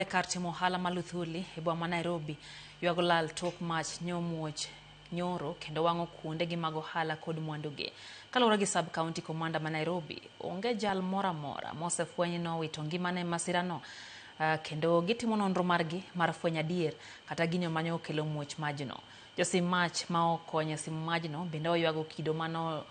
Kar timo ohala ma Luthuli e boma ma Nairobi ywago lal tok mach nyomuoch nyoro kendo wang'o kuondegi mag ohala kod mwandugi. Kaluwore gi sub county commander ma Nairobi, onge jal moro amora mosefweny ni owito ngimane e masirano kendo gitimo nonro margi mar fwenyo adier kata gino mane okelo muoch majno. Josim mach ma okonyo e simo majno bende oywago kido mano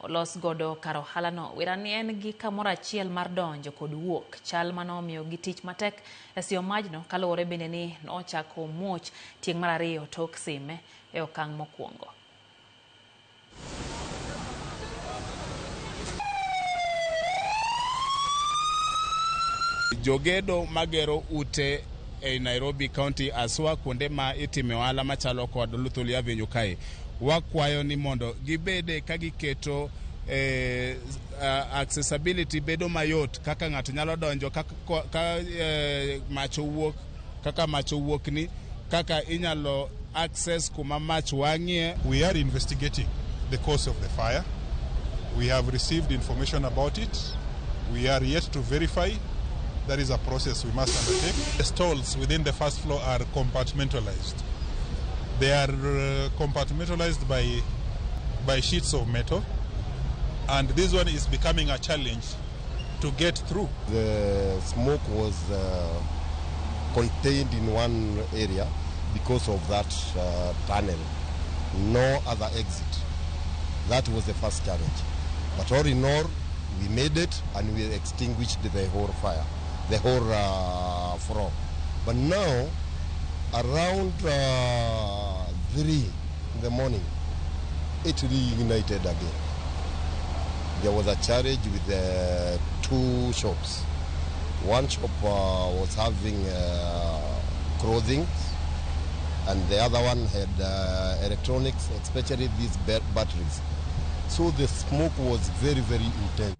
olos godo kar ohalano wira ni en gi kamoro achiel mar donjo kod wuok chal mano omiyo gi tich matek e siyo majno kaluwore bende ni nochako muoch tieng' mar ariyo tok sime e okang' mokwongo. Jogedo magero ute ei Nairobi County aswa kuonde ma itime ohala machalo kod Luthuli Avenue kae, wakwayo ni mondo gibede ka giketo accessibility bedo mayot kaka ng'ato nyalo donjo kaka ka mach owuok kaka mach owuokni kaka inyalo access kuma mach wang'ie. We are investigating the cause of the fire. We have received information about it. We are yet to verify. That is a process we must undertake. The stalls within the first floor are compartmentalized. They are compartmentalized by sheets of metal, and this one is becoming a challenge to get through. The smoke was contained in one area because of that tunnel. No other exit. That was the first challenge. But all in all, we made it and we extinguished the whole fire, the whole floor. But now, around 3 in the morning, it reignited again. There was a challenge with the 2 shops. One shop was having clothing, and the other one had electronics, especially these batteries. So the smoke was very, very intense.